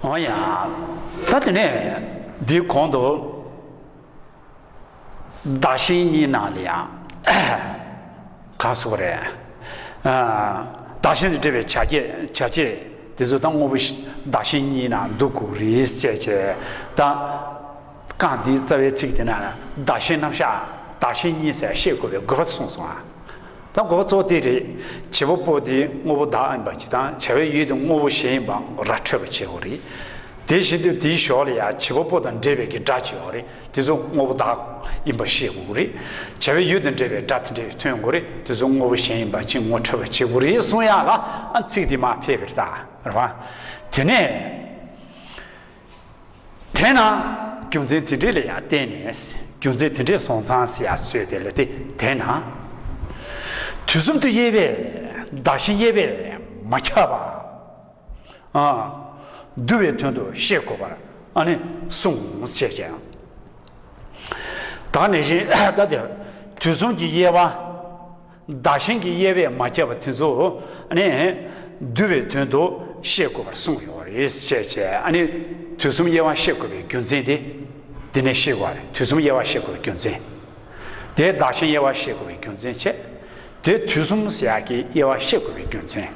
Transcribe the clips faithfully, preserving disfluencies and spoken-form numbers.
འོ་ཡ། ད་དེ་ནས་འདིའི་གོང་དུ་བདག་གཞན་གཉིས་ནང་ལ་ཡང་ག་རེ་ཟེར་དགོས་རེད། ཨ། བདག་གཞན་དང་འབྲེལ་བའི་བྱ་བྱེད་བྱ་བྱེད་དེ་ཚོ་ད་དངོས་པོ་བདག་གཞན་གཉིས་ནང་འདུ་དགོས་རེད་ཟེར་བྱས། ད་རྐང་འདིའི་རྩ་བའི་ཚིག་དེ་ན་བདག་གཞན་རྣམ་གཞག་བདག་གཞན་གཉིས་ཟེར་བཤད་དགོས་པའི་དགོས་པ་གསུངས་སོང་ཨ། ད་དགོས་པ་གཙོ་བོ་དེ་རེད། བྱེད་པ་པོ་དེ་དངོས་པོ་བདག་ཡིན་པ་ཅིག་དང་བྱ་བའི་ཡུལ་དེ་དངོས་པོ་གཞན་ཡིན་པ་ར་འཕྲོད་པ་བྱེད་དགོས་རེད། དེ་བཞིན་དུ་དེའི་ཞོར་ལ་ཡང་བྱེད་པ་པོ་དང་འབྲེལ་བའི་གི་སྒྲ་ཅིག་ཡོད་རེད། དེ་ཚོ་དངོས་པོ་བདག་ཡིན་པ་ཤེས་དགོས་རེད། བྱ་བའི་ཡུལ་དང་འབྲེལ་བའི་སྒྲ་དེ་འདྲ་ཐོན་དགོས་རེད། དེ་ཚོ་དངོས་པོ་གཞན་ཡིན་པ་ཅིག་ངོ་འཕྲོད་པ་བྱེད་དགོས་རེད་གསུང་ཡག་ལ་ཨ་ཚིག་དེ་མར་ཕེབས་པ་རེད་ད། རེད་བ། དེ་ནས། དེས་ན། རྒྱུ་མཚན་དེ་འདྲ་ལ་ཡང་བརྟེན་ནས། རྒྱུ་མཚན་དེ་འདྲ་སོང་ཙང་ཟེར་ཡག་བཟོས་དེ་ལ་དེ་དེས་ན། དུས་གསུམ་དུ་དབྱེ་བས་བདག་གཞན་དབྱེ་བས་མ་ཁྱབ་པ། ཨ། འདུ་བའི་དོན་དུ་ཤེས་དགོས་པར་ཨ་ནི་གསུངས་ཞེས་བྱས། ད་ནས་བཞིན་ད་དེ་དུས་གསུམ་གྱི་དབྱེ་བ། བདག་གཞན་གྱི་དབྱེ་བས་མ་ཁྱབ་པ་དེ་ཚོ་ནི་འདུ་བའི་དོན་དུ་ཤེས་དགོས་པར་གསུངས་ཡོད་རེད་ཅེས་བྱས། ཨ་ནི་དུས་གསུམ་དབྱེ་བ་ཤེས་དགོས་པའི་རྒྱུ་མཚན་དེ་འདི་ནས་ཤེས་དགོས་པ་རེད། དུས་གསུམ་དབྱེ་བ་ཤེས་དགོས་པའི་རྒྱུ་མཚན། དེ་བདག་གཞན་དབྱེ་བ་ཤེས་དགོས་པའི་རྒྱུ་མཚན་བྱས། དེ་དུས་གསུམ་ཟེར་ཡག་གི་དབྱེ་བ་ཤེས་དགོས་པའི་རྒྱུ་མཚན།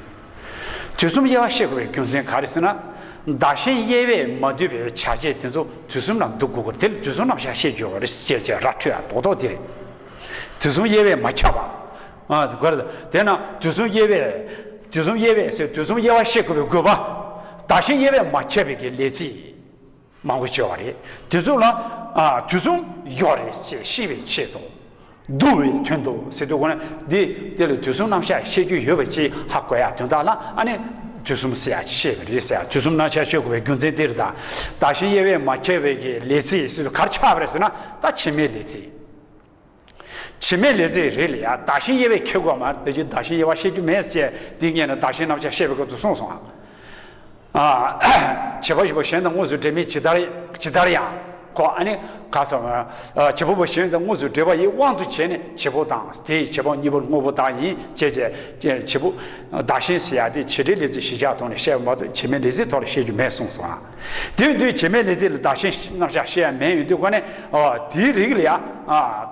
དུས་གསུམ་དབྱེ་བ་ཤེས་དགོས་པའི་རྒྱུ་མཚན་ག་རེ་ཟེར་ན། བདག་གཞན་དབྱེ་བས་མ་བསྡུས་པའི་བྱ་བྱེད་དེ་ཚོ་དུས་གསུམ་ལ་འདུ་དགོས་པ་རེད། དེ་ལ་དུས་གསུམ་རྣམ་གཞག་བཤད་རྒྱུ་ཡོད་རེད་ཅེས་བྱས་ར་འཕྲོད་ཡག་རྡོག་རྡོག་དེ་རེད། དུས་གསུམ་དབྱེ་བས་མ་ཁྱབ་པ། ཨ། དེ་ག་རེ། དེས་ན་དུས་གསུམ་དབྱེ་བས། དུས་གསུམ་དབྱེ་བས་ཟེར་དུས་གསུམ་དབྱེ་བ་ཤེས་དགོས་པའི་དགོས་པ། བདག་གཞན་དབྱེ་བས་མ་ཁྱབ་པའི་གི་ལས་ཚིག་མང་པོ་བྱས་པ་རེད། དེ་ཚོ་ལ། ཨ། དུས་གསུམ་ཡོད་རེད་ཅེས་ཤེས་པའི་ཆེད་དུ། འདུ་བའི་དོན་དུ་ཟེར་དུས་གོ་ན་འདི་དེ་ལ་དུས་གསུམ་རྣམ་གཞག་བཤད་རྒྱུ་ཡོད་པ་ཅིག་ཧ་གོ་ཡག་དོན་དག་ལ་ཨ་ནི་དུས་གསུམ་ཟེར་ཡག་ཅིག་བཤད་པ་རེད་ཟེར་ཡག་དུས་གསུམ་རྣམ་གཞག་བཤད་དགོས་པའི་རྒྱུ་མཚན་དེ་རེད་ད། བདག་གཞན་དབྱེ་བས་མ་ཁྱབ་པའི་གི་ལས་ཚིག་ཟེར་དུས་ག་རེ་ཆགས་པ་རེད་ཟེར་ན་ད་བྱེད་མེད་ལས་ཚིག་བྱེད་མེད་ལས་ཚིག་རེད་ལ་ཡ། བདག་གཞན་དབྱེ་བས་ཁྱབ་དགོས་མ་རེད། ད་ཅི་བདག་གཞན་དབྱེ་བ་བཤད་རྒྱུ་མེད་ཟེར་འདི་སྔོན་ན་བདག་གཞན་རྣམ་གཞག་བཤད་པའི་སྐབས་སུ་གསུངས་སོང་ཨ། ཨ། བྱེད་པ་པོ་གཞན་དང་དངོས་སུ་འབྲེལ་མེད་ཇི་ལྟར་ཇི་ལྟར་ཡང་། ཁོ་ཨ་ནི་ག་ཟེར་ན། ཨ། བྱེད་པ་པོ་གཞན་དང་དངོས་སུ་འབྲེལ་བ་ཡི་དབང་དུ་བྱས་ནས་བྱེད་པོ་དང་དེ་ཡི་བྱེད་པ་གཉིས་པོ་དངོས་པོ་དག་ཡིན་ཅེས་བྱས། བྱེད་པོ། བདག་གཞན་ཟེར་ཡག་དེ་བྱེད་འབྲེལ་ལས་ཚིག་གཞི་བཞག་ཐོག་ནས་བཤད་པ་མ་གཏོགས་བྱེད་མེད་ལས་ཚིག་ཐོག་ལ་བཤད་རྒྱུ་མེད་གསུངས་སོང་ཨ། དེ་ཡིན་དུས་བྱེད་མེད་ལས་ཚིག་ལ་བདག་གཞན་རྣམ་གཞག་བཤད་ཡ་མེད་ཡོད་དུས་གོ་ནས། ཨོ། དེའི་རིགས་ལ་ཡ། ཨ།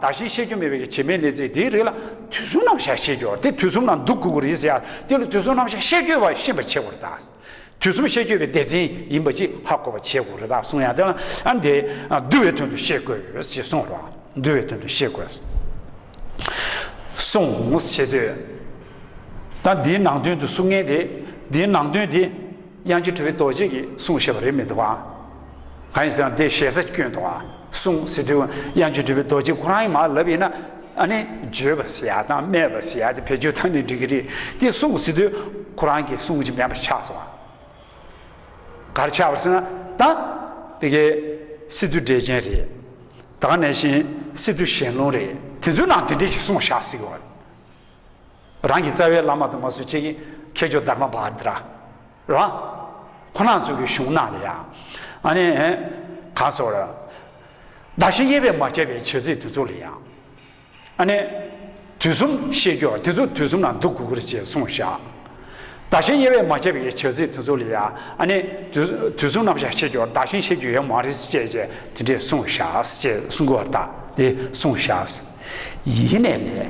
བདག་གཞན་བཤད་རྒྱུ་མེད་པའི་བྱེད་མེད་ལས་ཚིག་དེའི་རིགས་ལ་དུས་གསུམ་རྣམ་གཞག་བཤད་རྒྱུ་དེ་དུས་གསུམ་ནང་འདུ་དགོས་ཀྱི་རེད་ཟེར་ཡ་དེ་ལ་དུས་གསུམ་རྣམ་གཞག་བཤད་རྒྱུ་བ་ཤེས་པར་བྱེད་དགོས་རེད་ད། དུས་གསུམ་བཤད་རྒྱུ་བའི་སྡེ་ཚན་ཡིན་པ་ཅིག་ཧ་གོ་བ་བྱེད་དགོས་རེད་ད་གསུང་ཡ་དེ་ལ་ཨ་འདི། ཨ། འདུ་བའི་དོན་དུ་བཤད་དགོས་ཞེས་གསུངས་རོ། འདུ་བའི་དོན་དུ་བཤད་དགོས། གསུངས་ཞེས་དུས། ད་འདིའི་ནང་དོན་དུ་གསུང་མཁན་དེ། འདིའི་ནང་དོན་དེ། དབྱངས་ཅན་གྲུབ་པའི་རྡོ་རྗེ་གིས་གསུངས་བཞག་པ་རེད་མི་འདུག་ག་གང་ཡིན་ཟེར་ན་དེ་ཞེ་ས་སྐྱོན་འདུག་ག་གསུངས་ཟེར་དུས་དབྱངས་ཅན་གྲུབ་པའི་རྡོ་རྗེ་ཁོ་རང་གིས་མར་ལབ་ཡིན་ན། ཨ་ནི་བརྗོད་པ་ཟེར་ཡ་དང་སྨྲས་པ་ཟེར་ཡ་དེ་བེད་སྤྱོད་བཏང་ནས་འགྲིག་གི་རེད། དེ་གསུངས་ཟེར་དུས་ཁོ་རང་གིས་གསུངས་ཀྱི་མེད་པ་ཆགས་སོང་བ། ག་རེ་ཆགས་པ་ཟེར་ན་ད། དེ་གའི་སི་ཏུ་འགྲེལ་ཆེན་རེད། ད་ག་ནང་བཞིན་སི་ཏུ་ཞལ་ལུང་རེད། དེ་ཚོའི་ནང་དེ་འདྲས་ཞིག་གསུངས་བཞག་ཟེར་གི་བ། རང་གི་རྩ་བའི་བླ་མ་དུ་མ་སུ་ཆེ་གི་མཁས་མཆོག་དྷརྨ་བྷ་དྲ་ར། ཁོ་རང་ཚོ་གི་གཞུང་ནང་ལ་ཡང་། ཨ་ནི། གང་སོགས་ར། བདག་གཞན་དབྱེ་བས་མ་ཁྱབ་པའི་བྱ་ཚིག་དེ་ཚོ་ལ་ཡང་། ཨ་ནི། དུས་གསུམ་ཤེས་རྒྱུ་དེ་ཚོ་དུས་གསུམ་ནང་འདུ་དགོས་ཀྱི་རེད་ཅེས་གསུངས་བཞག་བདག་གཞན་དབྱེ་བས་མ་ཁྱབ་པའི་བྱ་ཚིག་དེ་ཚོ་ལ་ཡང་ཨ་ནི། དུས་དུས་གསུམ་རྣམ་གཞག་ཤེས་རྒྱུ་བདག་གཞན་ཤེས་རྒྱུ་ཡོད་མ་རེད་ཅེས་བྱས་དེ་འདྲས་གསུངས་བཞག་ཅེས་གསུང་གི་བར་ཐག་དེ་གསུངས་བཞག་ཡིན་ནའི་ལས།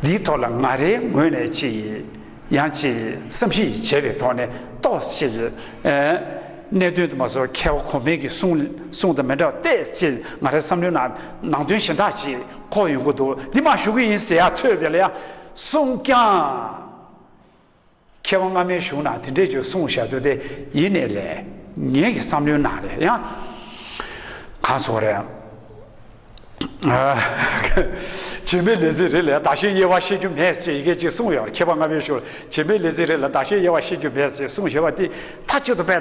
འདིའི་ཐོག་ལ་ང་རའི་ངོས་ནས་ཅི་ཡིན། ཡང་ཅིག་བསམ་གཞིག་བྱས་པའི་ཐོག་ནས་ཏོག་ཙམ། གནད་དོན་དུ་མ་སོང་མཁས་པ་གོང་མའི་གི་གསུང་གསུང་དང་མི་འདྲ་བ་ཏོག་ཙམ་ང་རའི་བསམ་བློའི་ནང་ནང་དོན་གཞན་དག་ཅིག་འཁོར་ཡོང་གི་འདུག་འདི་མ་ཞུ་གི་ཡིན་ཟེར་ཡ་ཚོད་དེ་ལ་ཡ་གསུངས་ཀྱང་། མཁས་པ་སྔ་མའི་གཞུང་ནང་དེ་འདྲས་ཅིག་གསུངས་བཞག་འདུག་སྟེ་ཡིན་ནའི་ལས་ངའི་གི་བསམ་བློའི་ནང་ལ་ཡང་། གང་སོགས་རེད། བྱེད་མེད་ལས་ཚིག་རེད་ལ་བདག་གཞན་དབྱེ་བ་ཤེས་རྒྱུ་མེད་ཅེས་ཡི་གེ་ཅིག་གསུངས་ཡོད་རེད། མཁས་པ་སྔ་མའི་གཞུང་ལ་བྱེད་མེད་ལས་ཚིག་རེད་ལ་བདག་གཞན་དབྱེ་བ་ཤེས་རྒྱུ་མེད་ཅེས་གསུངས་བཞག་པ་དེ་མཐའ་གཅིག་ཏུ་དཔེ་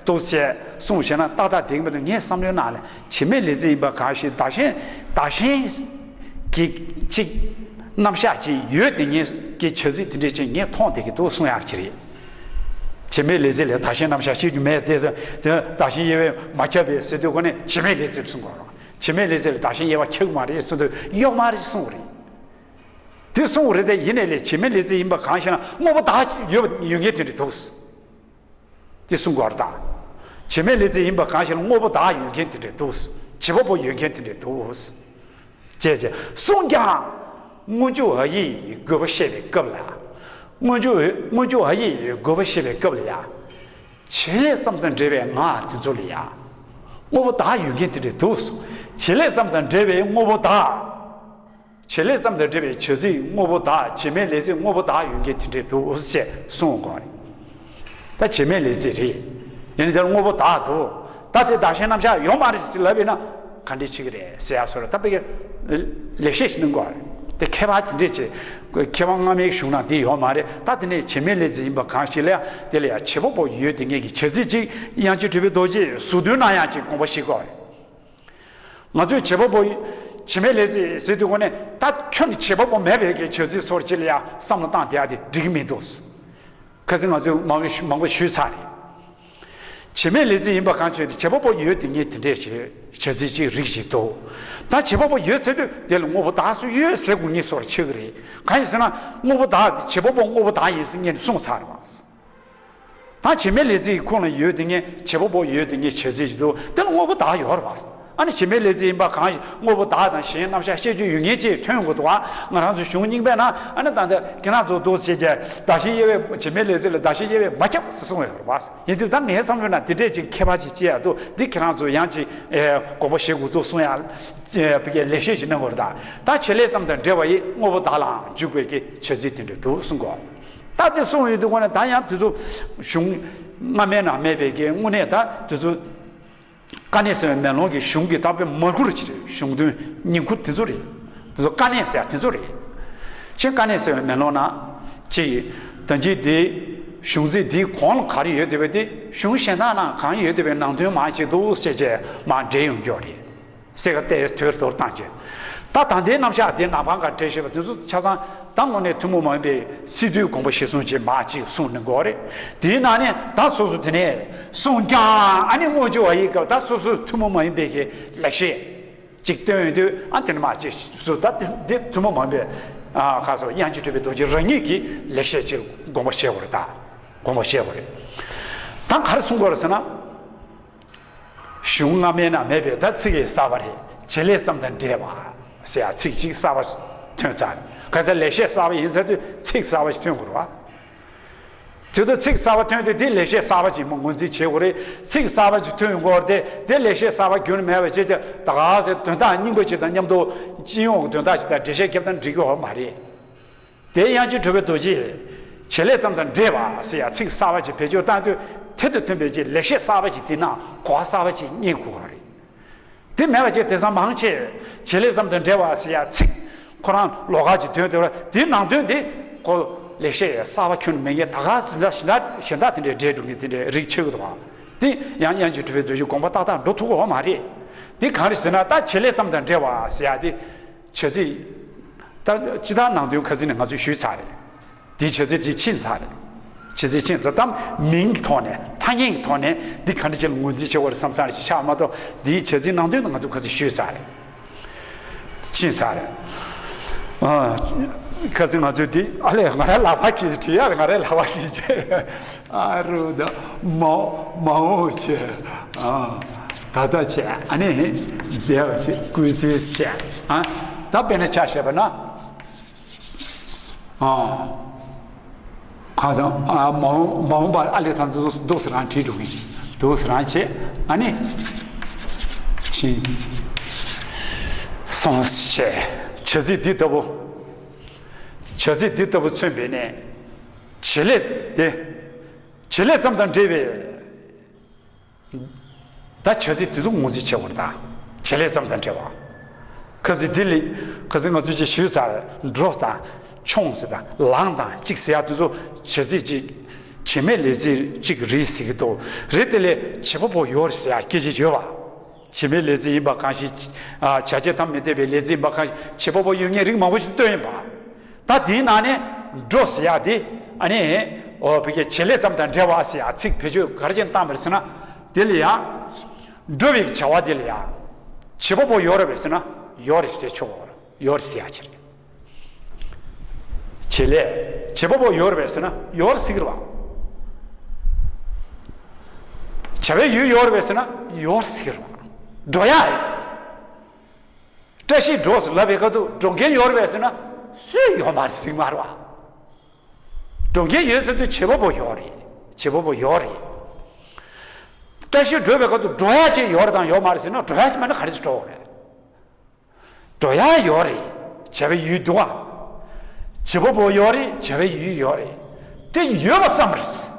འདུག་ཅེས་གསུངས་བཞག་ན་ཏག་ཏག་བསྡད་ཀྱི་མི་འདུག་ངའི་བསམ་བློའི་ནང་ལ་བྱེད་མེད་ལས་ཚིག་ཡིན་པ་གང་ཞིག་བདག་གཞན་བདག་གཞན་གྱི་ཅིག་རྣམ་གཞག་ཅིག་ཡོད་དེ་ངས་ཀྱི་བྱ་ཚིག་དེ་འདྲས་ཅིག་ངས་མཐོང་བསྡད་ཀྱི་འདུག་གསུང་ཡག་ཅིག་རེད། བྱེད་མེད་ལས་ཚིག་ལ་བདག་གཞན་རྣམ་གཞག་ཤེས་རྒྱུ་མེད་དེ་བདག་གཞན་དབྱེ་བས་མ་ཁྱབ་པའི་ཟེར་དུས་གོ་ནས་བྱེད་མེད་ལས་ཚིག་གསུང་དགོས་རེད། བྱེད་མེད་ལས་ཚིག་ལ་བདག་གཞན་དབྱེ་བ་ཁྱབ་ཀྱི་མ་རེད་གསུང་དུས་གཡོག་མ་རེད་གསུང་གི་རེད། དེ་གསུང་གི་རེད་དེ་ཡིན་ནའི་ལས་བྱེད་མེད་ལས་ཚིག་ཡིན་པ་གང་ཞེ་ན་དངོས་པོ་བདག་ཡོད་པ་ཡོད་མཁན་དེ་འདྲ་འདུག་དེ་གསུང་དགོས་རེད་ད། བྱེད་མེད་ལས་ཚིག་ཡིན་པ་གང་ཞིག་ལ་དངོས་པོ་བདག་ཡོད་མཁན་དེ་འདྲས་འདུག་བྱེད་པ་པོ་ཡོད་མཁན་དེ་འདྲས་འདུག་ཅེས་བྱས། གསུངས་ཀྱང་། སྔོན་འཇུག་འ་ཡིག་དགོས་པ་བཤད་པའི་སྐབས་ལ། སྔོན་འཇུག་སྔོན་འཇུག་འ་ཡིག་དགོས་པ་བཤད་པའི་སྐབས་ལ་ཡང་། བྱེད་ལས་ཙམ་དང་འབྲེལ་བའི་ངག་དེ་ཚོ་ལ་ཡང་། དངོས་པོ་བདག་ཡོད་མཁན་དེ་འདྲས་འདུག་བྱེད་ལས་ཙམ་དང་འབྲེལ་བའི་དངོས་པོ་བདག་བྱེད་ལས་ཙམ་དང་འབྲེལ་བའི་བྱ་ཚིག་དངོས་པོ་བདག་བྱེད་མེད་ལས་ཚིག་དངོས་པོ་བདག་ཡོད་མཁན་དེ་འདྲས་འདུག་ཅེས་གསུངས་དགོས་རེད། ད་བྱེད་མེད་ལས་ཚིག་རེད། ཡིན་ནའི་དེར་དངོས་པོ་བདག་འདུག་ད་དེ་བདག་གཞན་རྣམ་གཞག་ཡོད་མ་རེད་ཟེར་ལབ་ཡོད་ན་ག་འདྲས་བྱེད་ཀྱི་རེད་ཟེར་ཡ་སོགས་ལ་ད་དཔེ་ཀྱི་ལེགས་བཤད་ཞིག་གནང་དགོས་རེད། དེ་མཁས་པ་དེ་འདྲས་བྱེད། མཁས་པ་སྔ་མའི་གཞུང་ནང་འདི་ཡོད་མ་རེད། ད་དེ་ནས་བྱེད་མེད་ལས་ཚིག་ཡིན་པ་གང་ཞིག་ལ་ཡང་དེ་ལ་ཡང་བྱེད་པ་པོ་ཡོད་དེ་ངེས་ཀྱི་བྱ་ཚིག་ཅིག་དབྱངས་ཅན་གྲུབ་པའི་རྡོ་རྗེས་ཟུར་འདོན་གནང་ཡག་ཅིག་དགོངས་པ་བཞེས་དགོས་རེད། ང་ཚོས་བྱེད་པ་པོ། བྱེད་མེད་ལས་ཚིག་ཟེར་དུས་སྒོ་ནས་ད་ཁྱོན་ནས་བྱེད་པ་པོ་མེད་པའི་གི་བྱ་ཚིག་ཚོར་ཅིག་ལ་ཡང་བསམ་བློ་བཏང་བསྡད་ཡ་དེ་འགྲིག་གི་མི་འདུག་ཁ་སང་ང་ཚོས་མང་པོ་མང་པོ་ཞུས་ཚར་རེད། བྱེད་མེད་ལས་ཚིག་ཡིན་པ་གང་ཆོས་དེ་བྱེད་པ་པོ་ཡོད་དེ་ངེས་དེ་འདྲས་ཞེས་བྱ་ཚིག་ཅིག་རིགས་ཅིག་འདུག་ད་བྱེད་པ་པོ་ཡོད་ཟེར་དུས་དེ་ལ་དངོས་པོ་བདག་སུ་ཡོད་ཟེར་དགོས་ངེས་སོར་ཆགས་ཀྱི་རེད། གང་ཡིན་ཟེར་ན་དངོས་པོ་བདག་བྱེད་པ་པོ་དངོས་པོ་བདག་ཡིན་ཟེར་ངས་གསུངས་ཚར་བ། ད་བྱེད་མེད་ལས་ཚིག་ཁོངས་ལ་ཡོད་དེ་ངེས་བྱེད་པ་པོ་ཡོད་དེ་ངེས་བྱ་ཚིག་ཅིག་འདུག་དེ་ལ་དངོས་པོ་བདག་ཡོད་རེད་བ། ཨ་ནི་བྱེད་མེད་ལས་ཚིག་ཡིན་པ་གང་ཞིག་དངོས་པོ་བདག་དང་གཞན་རྣམ་གཞག་བཤད་རྒྱུ་ཡོད་ངེས་ཅེས་ཐོན་དགོས་འདུག་བ། ང་རང་ཚོ་གཞུང་རྙིང་པའི་ནང་ཨ་ནི་ད་ལྟ་ཁྱེད་རང་ཚོ་འདུག་ཟེར་གྱི་བདག་གཞན་དབྱེ་བས་བྱེད་མེད་ལས་ཚིག་ལ་བདག་གཞན་དབྱེ་བས་མ་ཁྱབ་ཟེར་གསུངས་ཡོད་རེད་བ། ཡིན་དུས་ད་ངའི་བསམ་ཚུལ་ན་དེ་འདྲས་ཅིག་མཁས་པ་ཅིག་བྱེད་ཡག་འདུག་འདི་ཁྱེད་རང་ཚོ་ཡང་ཅིག་དགོངས་པ་བཞེས་དགོས་འདུག་གསུང་ཡག་བི་གའི་ལེགས་བཤད་ཅིག་གནང་དགོས་རེད། ད་ད་བྱེད་ལས་ཙམ་དང་འབྲེལ་བ་ཡི་དངོས་པོ་བདག་ལའང་འཇུག་པའི་གི་བྱ་ཚིག་དེ་འདྲས་འདུག་གསུང་གོ། ད་དེ་གསུངས་ཡོད་དུས་ཁོ་ན་ད་ཡང་དེ་ཚོ་གཞུང་སྔ་མའི་ནང་མེད་པའི་གི་དངོས་གནས་ད་དེ་ཚོ་དཀའ་གནད་གསལ་བའི་མེ་ལོང་གི་གཞུང་གི་ད་དཔེ་མར་ཁུ་རུ་ཅིག་རེད། གཞུང་དོན་སྙིང་ཁུ་དེ་ཚོ་རེད། དེ་ཚོ་དཀའ་གནད་ཟེར་ཡ་དེ་ཚོ་རེད། ཅེས་དཀའ་གནད་གསལ་བའི་མེ་ལོང་ན་ཅིག་ད་ཅི་དེ་གཞུང་ཚིག་དེའི་གོང་ལ་ག་རེ་ཡོད་བསྡད་པ་དེ་གཞུང་གཞན་དག་ནང་གང་ཡོད་བསྡད་པའི་ནང་དོན་མར་ཅིག་འདུག་ཟེར་བྱས་མར་འགྲེལ་ཡོང་རྒྱུ་རེད། གསལ་ཁ་གཏད་དོར་དོར་བཏང་བྱས། ད་ད་ལྟའི་རྣམ་གཞག་དེ་ནག་པང་ག་འགྲེལ་བཤད་པ་དེ་ཚོ་ཆ་ཚང་ད་དངོས་གནས་ཐུན་མོང་མ་ཡིན་པའི་སི་ཏུའི་དགོངས་པ་གཞིར་བཟུང་བྱས་མ་གཅིག་གསུངས་ནས་འགོ་རེད། དེའི་ནང་ནས་ད་སོ་སོ་དེ་ནས་གསུངས་ཀྱང་ཨ་ནི་དངོས་འབྱོར་བ་ཡི་སྐབས་ད་སོ་སོ་ཐུན་མོང་མ་ཡིན་པའི་གི་ལེགས་བཤད་ཅིག་སྟོན་ཡོང་དུས་ཨ་དེ་ནས་མ་གཅིག་སུ་ད་དེ་ཐུན་མོང་མ་ཡིན་པའི་ཨ་ཁ་སོ་དབྱངས་ཅན་གྲུབ་པའི་རྡོ་རྗེ་རང་ཉིད་ཀྱི་ལེགས་བཤད་ཅིག་དགོངས་པ་བཞེས་དགོས་རེད། ད་དགོངས་པ་བཞེས་དགོས་རེད། ད་ག་རེ་གསུང་དགོས་རེད་ཟེར་ན། གཞུང་སྔ་མའི་ནང་མེད་པའི་ད་ཚིག་གི་གསར་པ་རེད། བྱེད་ལས་ཙམ་དང་འབྲེལ་བ་ཟེར་ཡ་ཚིག་གཅིག་གསར་པ་ཐོན་ཚར། ག་ཚ་ལེགས་བཤད་གསར་པ་ཡིན་ཟེར་དུས་ཚིག་གསར་པ་ཞིག་ཐོན་དགོས་རེད་བ། དེ་ཚོ་ཚིག་གསར་པ་ཐོན་དུས་དེ་ལེགས་བཤད་གསར་པ་ཅིག་མོ་ངོས་འཛིན་བྱེད་དགོས་རེད། ཚིག་གསར་པ་ཅིག་ཐོན་ཡོང་གི་རེད་དེ་དེ་ལེགས་བཤད་གསར་པ་རྒྱུན་མེད་པ་བྱེད་ཀྱི་ད་ག་ཚོད་དོན་དག་རྙིང་པ་ཅིག་དང་མཉམ་དུ་སྤྱི་ཡོངས་ཀྱི་དོན་དག་ཅིག་དང་འགྲེལ་བཤད་རྒྱབ་ན་འགྲིག་གི་ཡོད་མ་རེད། དེ་དབྱངས་ཅན་གྲུབ་པའི་རྡོ་རྗེས་བྱེད་ལས་ཙམ་དང་འབྲེལ་བ་ཟེར་ཡ་ཚིག་གསར་པ་ཅིག་བེད་སྤྱོད་བཏང་དུས་དེ་དང་མཐུན་པའི་ཅིག་ལེགས་བཤད་གསར་པ་ཅིག་དེ་ནང་གོ་བ་གསར་པ་ཅིག་རྙེད་དགོས་པ་རེད། དེ་མེད་པ་ཅིག་དེང་སང་མང་ཆེ་བྱེད་ལས་ཙམ་དང་འབྲེལ་བ་ཟེར་ཡ་ཚིག་ཁོ་རང་ལོགས་ཀ་ཅིག་ཐོན་དེ་བར་དེའི་ནང་དོན་དེ་ཁོ་ལེགས་བཤད་གསར་པ་ཁྱོན་མེད་མཁན་ད་ག་ཟེར་ན་གཞན་དག་གཞན་དག་དེ་འདྲའི་འདྲེས་འགྲོ་མཁན་དེ་འདྲའི་རིགས་ཆགས་ཀྱི་འདུག་བ། དེ་ཡང་དབྱངས་ཅན་གྲུབ་པའི་རྡོ་རྗེ་དགོངས་པ་ཏག་ཏག་འགྲོ་ཐུབ་ཀྱི་ཡོད་མ་རེད། དེ་གང་རེད་ཟེར་ན་ད་བྱེད་ལས་ཙམ་དང་འབྲེལ་བ་ཟེར་ཡ་དེ། བྱ་ཚིག་ད་སྤྱི་བཏང་ནང་དོན་ཁ་ཚིག་ནས་ང་ཚོས་ཞུས་ཚར་རེད། དེའི་བྱ་ཚིག་ཅིག་ཕྱིན་ཚར་རེད། བྱ་ཚིག་ཕྱིན་ཚར་དམ་མིང་གི་ཐོག་ནས་ཐ་སྙད་ཀྱི་ཐོག་ནས་འདི་ག་འདྲ་ཅིག་ལ་ངོས་འཛིན་བྱེད་དགོས་རེད་བསམ་ས་རེ་ཞིག་ཆགས་མ་གཏོགས་འདིའི་བྱ་ཚིག་ནང་དོན་དུ་ང་ཚོས་ཁ་ཚིག་ཞུས་ཚར་རེད། ཕྱིན་ཚར་རེད། ཨ། ཁ་ཚིག་ང་ཚོས་འདི་ཨ་ལས་ང་རང་ལག་པ་གིས་བྲིས་ཡ་ང་རང་ལག་པ་གིས་བྱས། ཨ་རུ་ད་མ་མ་འོངས་བྱས། ཨ། ད་ལྟ་བྱས་ཨ་ནི་འདས་པ་བྱས་སྐུལ་ཚིག་བྱས། ཨ། ད་དཔེར་ན་ཆ་བཞག་པ་ན། ཨ། ཁ་སང་ཨ་མ་འོངས་མ་འོངས་པ་ཨ་ལས་ཐང་འདུག་འདུག་ཟེར་རང་བྲིས་འགྲོ་གི་འདུག་ཟེར་རང་བྱས་ཨ་ནི། ཕྱིན། སོང་བྱས། བྱ་ཚིག་འདི་ལྟ་བུ། བྱ་ཚིག་འདི་ལྟ་བུ་མཚོན་པས་ནས། བྱེད་ལས་དེ། བྱེད་ལས་ཙམ་དང་འབྲེལ་བའི། ད་བྱ་ཚིག་དེ་ཚོ་ངོས་འཛིན་བྱེད་དགོས་རེད་ད། བྱེད་ལས་ཙམ་དང་འབྲེལ་བ། ཁ་ཚིག་འདི་ལས་ཁ་ཚིག་ང་ཚོས་ཅིག་ཞུས་ཚར་འགྲོ་དང་མཆོང་ཟེར་དང་ལངས་དང་ཅིག་ཟེར་ཡ་དེ་ཚོ་བྱ་ཚིག་ཅིག་བྱེད་མེད་ལས་ཚིག་ཅིག་རེད་ཟེར་གི་འདུག་རེད་དེ་ལས་བྱེད་པ་པོ་ཡོད་རེད་ཟེར་ཡ་སྐད་ཆ་ཡོད་པ། བྱེད་མེད་ལས་ཚིག་ཡིན་པ་གང་ཞིག་ཨ། བྱ་བྱེད་དམ་མི་འཐད་པའི་ལས་ཚིག་ཡིན་པ་གང་ཞིག་བྱེད་པ་པོ་ཡོད་མཁན་རིགས་མང་པོ་ཞིག་བཏོན་ཡིན་པ། ད་དེའི་ནང་ནས་འགྲོ་ཟེར་ཡ་དེ་ཨ་ནི་འོ་བི་གའི་བྱེད་ལས་ཙམ་དང་འབྲེལ་བ་ཟེར་ཡ་ཚིག་བེད་སྤྱོད་ག་རེ་བྱས་བཏང་བ་རེད་ཟེར་ན། དེ་ལ་ཡང་འགྲོ་བའི་བྱ་བ་དེ་ལ་ཡང་བྱེད་པ་པོ་ཡོད་རེད་པས་ཟེར་ན་ཡོད་རེད་ཟེར་ཆོག་གི་རེད། ཡོད་རེད་ཟེར་ཡ་ཅིག་རེད། བྱེད་ལས་བྱེད་པ་པོ་ཡོད་རེད་པས་ཟེར་ན་ཡོད་རེད་ཟེར་གི་རེད་བ། བྱ་བའི་ཡུལ་ཡོད་རེད་པས་ཟེར་ན་ཡོད་ཟེར་གྱི་རེད་བ། འགྲོ་ཡ་ཡོད། བཀྲ་ཤིས་འགྲོ་ཟེར་ལབ་པའི་སྐབས་དུ་འགྲོ་མཁན་ཡོད་རེད་པས་ཟེར་ན་སུས་ཡོད་མ་རེད་ཟེར་གྱི་མ་རེད་བ། འགྲོ་མཁན་ཡོད་ཟེར་དུས་བྱེད་པ་པོ་ཡོད་རེད། བྱེད་པ་པོ་ཡོད་རེད། བཀྲ་ཤིས་འགྲོ་བའི་སྐབས་དུ་འགྲོ་ཡ་ཅིག་ཡོད་རེད་དང་ཡོད་མ་རེད་ཟེར་ན་འགྲོ་ཡ་ཅིག་མེད་ན་ག་རེ་ཅིག་འགྲོ་དགོས་རེད། འགྲོ་ཡ་ཡོད་རེད། བྱ་བའི་ཡུལ་འདུག་ཨ། བྱེད་པ་པོ་ཡོད་རེད། བྱ་བའི་ཡུལ་ཡོད་རེད། དེ་ཡོད་པ་ཙམ་རེད།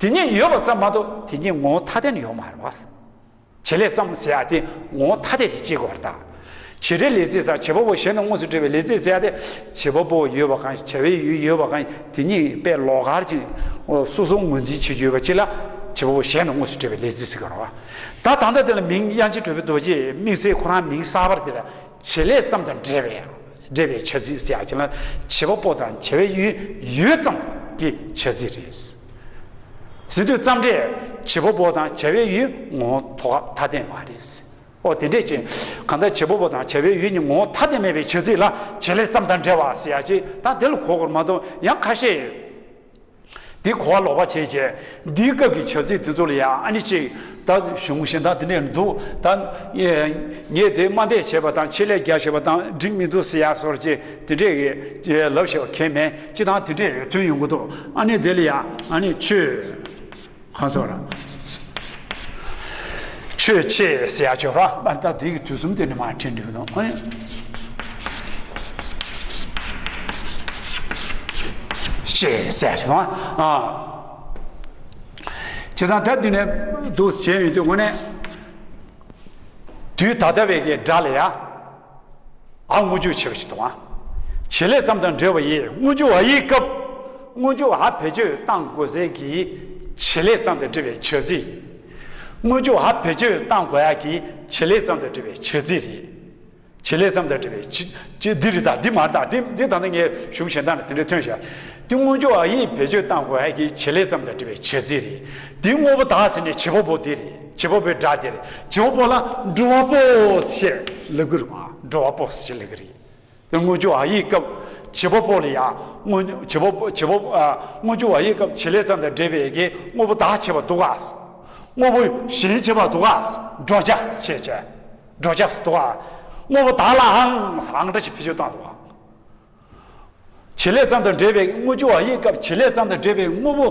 དེ་ཉིད་ཡོད་པ་ཙམ་མ་གཏོགས་དེ་ཉིད་ངོ་བོ་ཐ་དད་ནས་ཡོད་མ་རེད་བ། བྱེད་ལས་ཙམ་ཟེར་ཡ་དེ་ངོ་བོ་ཐ་དད་དེ་གཅིག་གོ་རེད་ད། བྱེད་འབྲེལ་ལས་ཚིག་ཟེར་བྱེད་པ་པོ་གཞན་དང་དངོས་སུ་འབྲེལ་བའི་ལས་ཚིག་ཟེར་ཡ་དེ་བྱེད་པ་པོ་ཡོད་པ་གང་ཞིག་བྱ་བའི་ཡུལ་ཡོད་པ་གང་ཞིག་དེ་ཉིད་དཔེ་ལོགས་ཀར་ཅིག་སོ་སོ་ངོས་འཛིན་བྱེད་རྒྱུ་ཡོད་པ་ཅིག་ལ་བྱེད་པ་པོ་གཞན་དང་དངོས་སུ་འབྲེལ་བའི་ལས་ཚིག་ཟེར་གི་རེད་བ། ད་ད་ལྟ་དེ་ལ་མིང་དབྱངས་ཅན་གྲུབ་པའི་རྡོ་རྗེ་དམིགས་བསལ་ཁོ་རང་མིང་གསར་པ་དེ་ལ་བྱེད་ལས་ཙམ་དང་འབྲེལ་བའི་འབྲེལ་བའི་བྱ་ཚིག་ཟེར་ཡག་ཅིག་ལ་བྱེད་པ་པོ་དང་བྱ་བའི་ཡུལ་ཡོད་ཙམ་གྱི་བྱ་ཚིག་རེད། ཟེར་དུས་ཙམ་འབྲེལ་བྱེད་པ་པོ་དང་བྱ་བའི་ཡུལ་ངོ་བོ་ཐ་དད་མ་རེད། ཨོ་དེ་འདྲས་ཅིག་གང་ལྟར་བྱེད་པ་པོ་དང་བྱ་བའི་ཡུལ་གཉིས་ངོ་བོ་ཐ་དད་མེད་པའི་བྱ་ཚིག་ལ་བྱེད་ལས་ཙམ་དང་འབྲེལ་བ་ཟེར་ཡག་ཅིག་ད་དེ་ལ་གོ་དགོས་མ་གཏོགས་ཡང་ཁ་ཤས། འདི་གོ་བ་ལོག་པ་བྱས་བྱས། འདིའི་སྐབས་ཀྱི་བྱ་ཚིག་དེ་ཚོ་ལ་ཡང་ཨ་ནི་ཅིག་ད་གཞུང་གཞན་དག་དེ་འདྲས་འདུག་ད་ངས་དེ་དམའ་འབེབས་བྱས་པ་དང་ཆེད་ལས་རྒྱག་བྱས་པ་དང་འགྲིག་མི་འདུག་ཟེར་ཡག་སོར་ཅིག་དེ་འདྲས་ཀྱི་ལབ་བྱས་པ་གལ་མེད་ཅི་དང་དེ་འདྲས་ཐོན་ཡོང་གི་འདུག་ཨ་ནི་དེ་ལ་ཡང་ཨ་ནི་ཆོས་གང་སོར་ཆོས་ཆེ་ཟེར་ཡག་ཆོས་ར་ད་དེ་གི་དུས་གསུམ་དེ་ནི་མ་ཁྲིད་འདུག་དང་ཨ་ནི། ཞེས་ཟེར་སོང་ཨ། བྱས་ཙང་ད་འདི་ནས་འདུག་བྱས་ཡོང་དུས་དངོས་གནས། དུས་ད་ལྟ་བའི་གི་སྒྲ་ལ་ཡ། ཨ་སྔོན་འཇུག་བྱེད་པ་ཞིག་དང་། བྱེད་ལས་ཙམ་དང་འབྲེལ་བ་ཡིས་སྔོན་འཇུག་ཨ་ཡིག་སྐབས། སྔོན་འཇུག་ཨ་བེད་སྤྱོད་བཏང་དགོས་སའི་གི་བྱེད་ལས་ཙམ་དང་འབྲེལ་བའི་བྱ་ཚིག་སྔོན་འཇུག་ཨ་བེད་སྤྱོད་བཏང་དགོས་ཡ་གི་བྱེད་ལས་ཙམ་དང་འབྲེལ་བའི་བྱ་ཚིག་རེད། བྱེད་ལས་ཙམ་དང་འབྲེལ་བའི་ཅི་ཅི་འདི་རེད་ད་འདི་མ་རེད་ད་འདི་འདི་ད་ནི་ངས་གཞུང་གཞན་དག་ནས་དེ་འདྲ་ཐོན་ཤག་འདི་སྔོན་འཇུག་ཨ་ཡིག་བེད་སྤྱོད་བཏང་དགོས་ཡ་གི་བྱེད་ལས་ཙམ་དང་འབྲེལ་བའི་བྱ་ཚིག་རེད། འདི་དངོས་པོ་བདག་ཟེར་ནས་བྱེད་པ་པོ་འདི་རེད། བྱེད་པ་པོའི་སྒྲ་དེ་རེད། བྱེད་པ་པོ་ལ་འགྲོ་བ་པོ་ཞེས་ལབ་ཀྱི་རེད་བ། འགྲོ་བ་པོ་ཞེས་ལབ་ཀྱི་རེད། དེ་སྔོན་འཇུག་ཨ་ཡིག་སྐབས་བྱེད་པ་པོ་ལ་ཡང་སྔོན་བྱེད་པ་བྱེད་པ་ཨ་སྔོན་འཇུག་ཨ་ཡིག་སྐབས་བྱེད་ལས་ཙམ་དང་འབྲེལ་བའི་གི་དངོས་པོ་བདག་བྱེད་པ་འདུག་ག་དངོས་པོ་གཞན་བྱེད་པ་འདུག་ག་འགྲོ་བྱ་ཞེས་བྱ། འགྲོ་བྱ་འདུག་ག་དངོས་པོ་བདག་ལའང་ཨང་འདྲ་ཞིག་བེད་སྤྱོད་བཏང་འདུག་ག་བྱེད་ལས་ཙམ་དང་འབྲེལ་བའི་སྔོན་འཇུག་ཨ་ཡིག་སྐབས་བྱེད་ལས་ཙམ་དང་འབྲེལ་བའི་དངོས་པོ་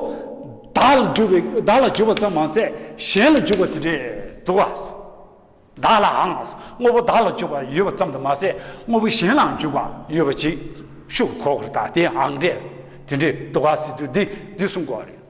བདག་ལ་འཇུག་པའི་བདག་ལ་འཇུག་པ་ཙམ་མ་ཟད་གཞན་ལ་འཇུག་པ་དེ་འདྲས་འདུག་ག་བདག་ལའང་དངོས་པོ་བདག་ལ་འཇུག་པ་ཡོད་པ་ཙམ་དུ་མ་ཟད་དངོས་པོ་གཞན་ལའང་འཇུག་པ་ཡོད་པ་ཅིག་ཤུགས་གོ་དགོས་རེད་ད་དེ་ཨང་འདྲས་དེ་འདྲས་འདུག་ག་ཟེར་དུས་འདི་འདི་གསུང་དགོས་རེད།